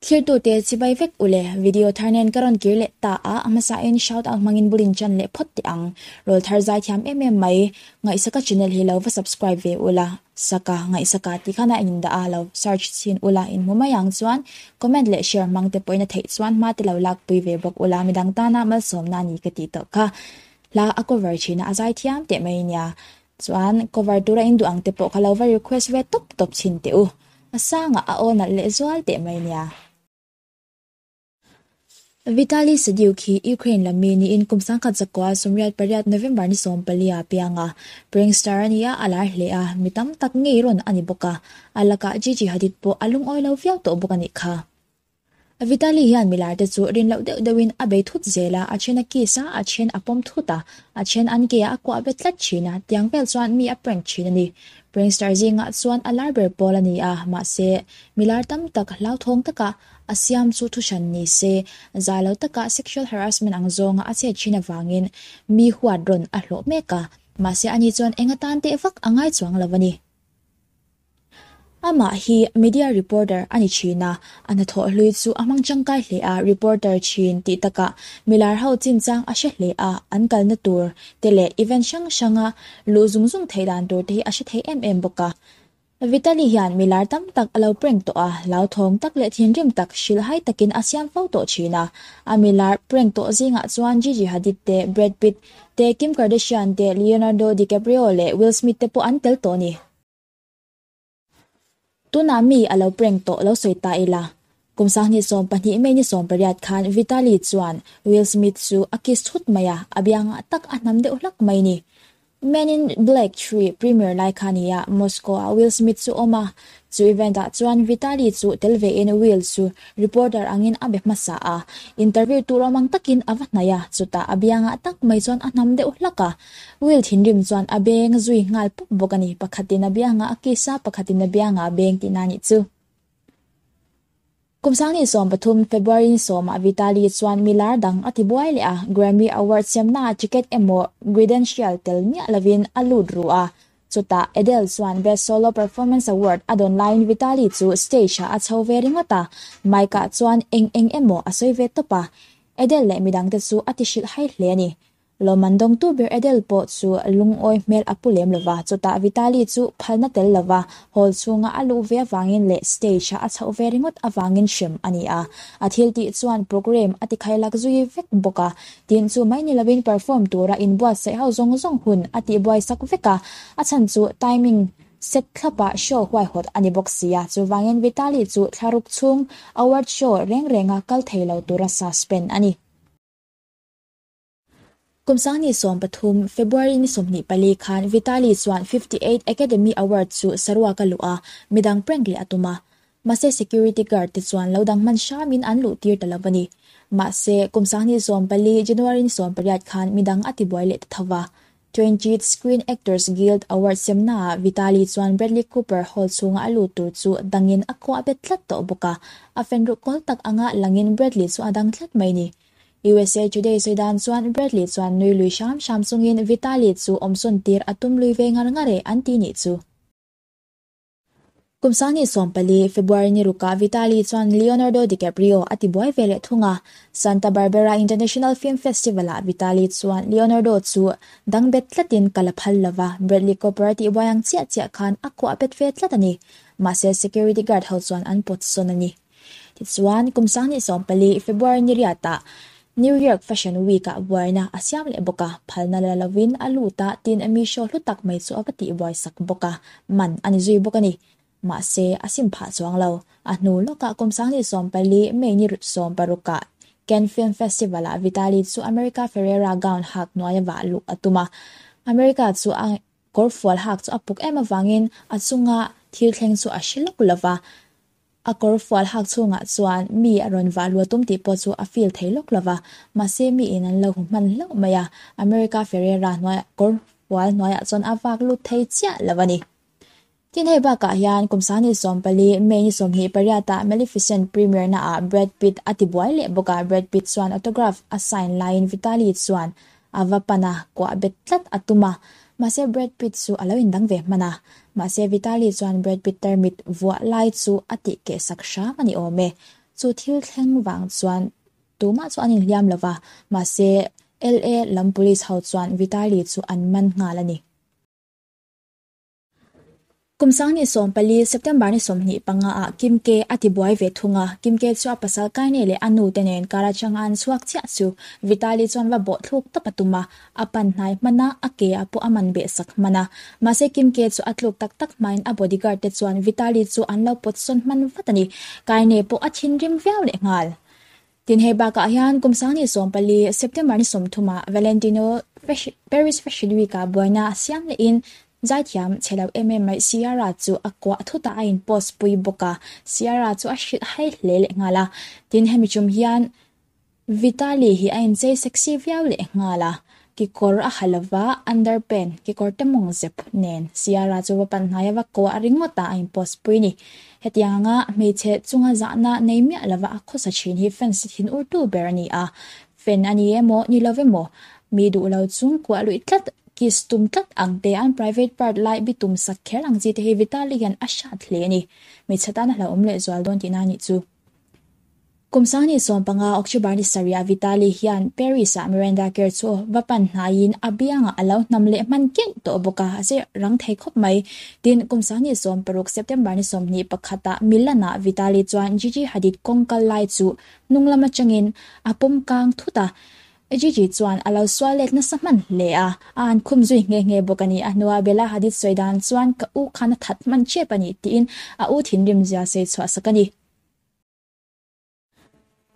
Thlirtute chibai vek ule, video thar nen ka rawn kir leh ta a, a hmasain shout out hmangin bulin chan leh phawt teh ang. Rawl thar zai thiam em em mai, Ngaihsaka channel hi lo va subscribe ve ula, Saka, Ngaihsaka tih khan a indah a, lo search chhin ula in hmu mai ang chuan comment leh share hmang te pawhin a theih chuan hma te lo lakpui ve bawk ula, midang tana malsawmna a ni ka tih tawh kha. Hla a cover thin a, a zai thiam teh mai nia. Chuan cover tura in duh ang te pawh kha lo va request ve tawp tawp chhin teh u. A sangah a aw nalh leh zual teh mai nia. Vitaly Sediuk hi Ukraine lam mi niin kum sangkhat zakua 98 November ni 14 a piang a. Prankster a ni a, a lar hle a, mi tam tak ngei rawn a ni bawk a. A lakah Gigi Hadid pawh a lungawi lo viau tawh bawk a nih kha. Vitaly hian milar te chu rin loh deuh deuhin a bei thut zel a, a then a kiss a, a then a pawm thut a, a then an ke ah a kuah bet tlat thin a, tiang vel chuan mi a prank thin a ni. Prankster zingah chuan a lar ber pawl a ni a, mahse, milar tam tak hlauthawng taka a siam chu thuhran ni se, za lo taka sexual harassment ang zawnga a chet thin avangin mi huat rawn a hlawh mek a, mahse ani chuan eng atan teh vak a ngai chuang lo a ni. Amah hi media reporter a ni thin a, a hnathawh hlui chu a hmang tangkai hle a, reporter thin tih takah milar ho chinchang a hre hle a, an kalna tur te leh event hrang hranga luh zung zung theih dan tur te hi a hre thei em em bawk a. Vitaly hian milar tam tak a lo prank tawh a, hlauthawng tak leh thinrim tak hrilhhai takin a siam fo tawh thin a, a milar prank tawh zingah chuan Gigi Hadid te, Brad Pitt te, Kim Kardashian te, Leonardo DiCaprio leh Will Smith te pawh an tel tawh a ni. Tunah mi a lo prank tawh lo sawi ta ila. Kum 2012 May ni 18 khan Vitaly chuan Will Smith chu a kiss thut mai a, a biangah tak a hnam deuh hlak mai ni. Men in Black 3 premiere lai kha nia Moscow ah Will Smith chu awm a, chu event ah chuan Vitaly chu tel ve in Will chu reporter angin a be hmasa a, interview tur awm ang takin a va hnaih a, chutah a biangah tak mai chuan a hnam deuh hlak a. Will thinrim chuan a beng zui nghal pawp bawk a ni, pakhatin a biangah a kiss a, pakhatin a biangah a beng tihna a nih chu. Kum 2013 February ni sawmah Vitaly chuan mi lar dang a ti buai leh a, Grammy Award siamnaah ticket emaw credential tel miah lovin a lut ru a. Chutah Adele chuan Best Solo Performance Award a dawn laiin Vitaly chu stage-ah a chho ve ringawt a, mic-ah chuan eng eng emaw a sawi ve tawp a. Adele leh midangte chu a ti hrilhhai hle a ni. Lawmman dawngtu ber Adele pawh chu lungawi hmel a pu lem lova, chutah Vitaly chu phalna tel lova hall chhunga a luh ve avangin leh stage-a a chhoh ve ringawt avangin hrem a ni a. A thil tih chuan programme a tikhailak zui vek bawk a, tin chu mai ni lovin perform tura inbuatsaih ho zawng zawng hun a tihbuaisak vek a, a chhan chu timing set thlapa show huaihawt a ni bawk si a, chuvangin Vitaly chu thlaruk chhung award show reng renga kal thei lo tura suspend a ni. Kum 2013 February ni 24 khan Vitaly chuan 58 Academy Award chu saruak a luh a, midang prank leh a tum a. Mahse security guard te chuan lo dang hman hramin an luh tir ta lo a ni. Mahse kum 2014 January ni 18 khan midang a tibuai leh ta tho va. 20th Screen Actors Guild Award semnaah Vitaly chuan Bradley Cooper hall chhunga a lut tur chu dangin a kuah bet tlat tawh bawk a. A fen ruh kawl tak anga langin Bradley chu a dang tlat mai ni. USA Today sawi dan chuan Bradley chuan nui lui hram hram chungin Vitaly chu awmsawn tir a tum lui ve ngar ngar e an ti nih chu. Kum 2014 February ni rukah Vitaly chuan Leonardo DiCaprio a ti buai ve leh thung a, Santa Barbara International Film Festival-ah Vitaly chuan Leonardo chu dang bet tlatin ka la phal lova, Bradley Cooper a tih buai ang chiah chiah khan a kuah bet ve tlat a ni. Mahse security guard ho chuan an pawt sawn a ni. Tichuan, kum 2014 February ni riatah New York Fashion Week-ah buaina a siam leh bawk a, phalna la lovin a lut a, tin mi show hlu tak mai chu a va tihbuai sak bawk a, man a ni zui bawk a ni. Mahse, a sim phah chuang lo. A hnu lawkah kum 2014 May ni 16-ah Cannes Film Festival-ah Vitaly chu America Ferrera gown hak hnuaia vah luh a tum a, America chu a kawrfual hak chu a puk em avangin a chunga thil thleng chu a hre lawk lova, A kawr fual hak chhungah chuan mi a rawn vah luah tum tih pawh chu a feel thei lawk lo va, mahse mi in an lo hu hman hlauh mai a, America Ferrera hnuaiah kawr fual hnuaiah chuan a vak lut thei chiah lo a ni. Tin hei bakah hian kum 2014 May ni 28 ah Maleficent premiere na ah Brad Pitt a ti buai leh bawk a, Brad Pitt chuan autograph a sign laiin Vitaly chuan a va pan a, kuah bet tlat a tum a, mahse Brad Pitt chu a lo indang ve hman a, mahse Vitaly chuan Brad Pitt tarmit vuah lai chu a tih keh sak hram a ni awm e. Chu thil thleng vang chuan tumah chu an inhliam lo va, mahse LA lam police ho chuan Vitali chu an man nghal a ni. Kum 2014 September ni 25 ah Kim K a tibuai ve thung a, Kim K chu a pasal Kanye leh a nu te nen kar atanga an chhuak chiah chu Vitali chuan va bawh thluk tawp a tum a, a pan hnai hman a, a ke ah pawh a man beh sak hman a. Mahse Kim K chu a tluk tak tak hmain a bodyguard te chuan Vitali chu an lo pawt sawn hman vat a ni. Kanye pawh a thinrim viau leh nghal. Tin hei bakah hian kum 2014 September ni 30 ah Valentino Paris Fashion Week ah buaina a siam lehin zaithiam chhe lo em em mai Ciara chu a kuah thutah a in post pui bawk a, Ciara chu a hrilh hai hle leh nghal a. Tin hemi tum hian Vitali hi a inchei sexy viau leh nghal a, kekawr a ha lova underpant kekawr te mawng zep nen Ciara chu va pan hnai a va kuah ringawt a a in post pui ni. Hetiang anga hmeichhe chunga zahna nei miah lova a khawsa thin hi fans thin urtu ber a ni a, fan a ni emaw ni lo emaw mi duh lo chung kuah luih tlat, kiss tum tlat ang te an private part lai bitum sak kher ang chi te hi Vitali hian a hrat hle a ni. Hmeichhe tan a hlauhawm lehzual dawn tihna a nih chu. Kum 2015 October ni sarih ah Vitali hian Paris ah Miranda Kerr chu va pan hnaiin a biangah a lo hnam leh hman keuh tawh bawk a, a zir rang thei khawp mai. Tin, kum 2016 September ni 21 ah Milan ah Vitali chuan Gigi Hadid kawng kal lai chu hnung lam atangin a pawm kang thut a. Gigi chuan a lo sual let nasa hman hle a, a an khum zui nghe nghe bawk a ni. A hnuah Bella Hadid sawi dan chuan ka u khan a that hman chep a ni tiin a u thinrim zia sawi chhuah sak a ni.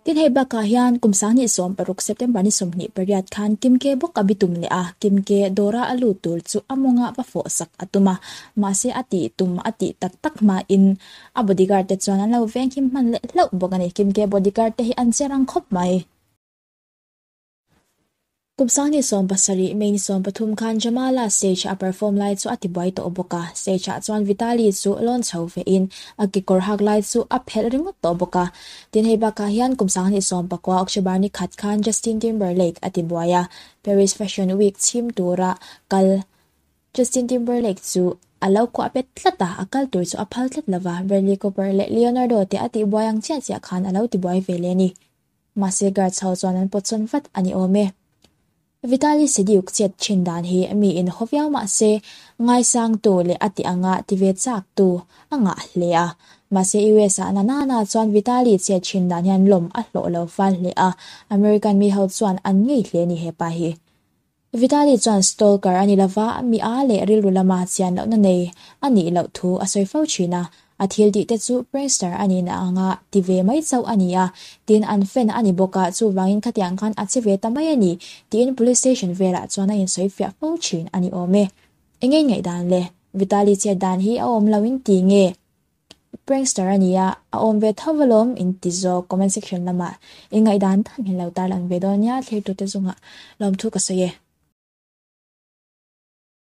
Tin hei bakah hian kum 2016 September ni 28 khan Kim K bawk a bitum leh a, Kim K dawra a lut tur chu a mawngah va fawh sak a tum a, mahse a tih tum a tih tak tak hmain a bodyguard te chuan an lo venghim hman leh hlauh bawk a ni. Kim K bodyguard te hi an che rang khawp mai. Kum 2017 May ni 13 khan Jamala stage a perform lai chu a tibuai tawh bawk a, stage ah chuan Vitali chu lawn chho ve in a kekawr hak lai chu a phelh ringawt tawh bawk a. Tin hei bakah hian kum 2019 October ni khat khan Justin Timberlake a tibuai a, Paris Fashion Week chhim tura kal Justin Timberlake chu a lo kuah bet tlat a, a kal tur chu a phal tlat lova, Bradley Cooper leh Leonardo te a tihbuai ang chiah chiah khan a lo tibuai ve leh a ni. Mahse guards ho chuan an pawt sawn vat a ni awm e. Vitali Sediuk chet thin dan hi mi in haw viau mahse ngaisangtu leh a ti anga ti ve chaktu a ngah hle a. Mahse US ah na nana chuan Vitali chet thin dan hian lawm a hlawh lo fal hle a, American mi ho chuan an ngei hle ni hepa hi. Vitali chuan stalker a ni lova, mi a leh rilru lama chian lohna nei a nih loh thu a sawi fo thin a. A thil tih te chu prankster a nihna anga ti ve mai chauh a ni a, tin an fan a ni bawk a, chuvangin khatiang khan a che ve ta mai a ni, tiin police station velah chuan a insawi fiah fo thin a ni awm e. Enge ngaihdan le? Vitali chet dan hi a awm lo in ti nge? Prankster a nia, a awm ve tho alawm in ti zawk comment section lamah i ngaihdan dan hi lo tarlang ve dawn nia thlirtute zungah lawmthu ka sawi e.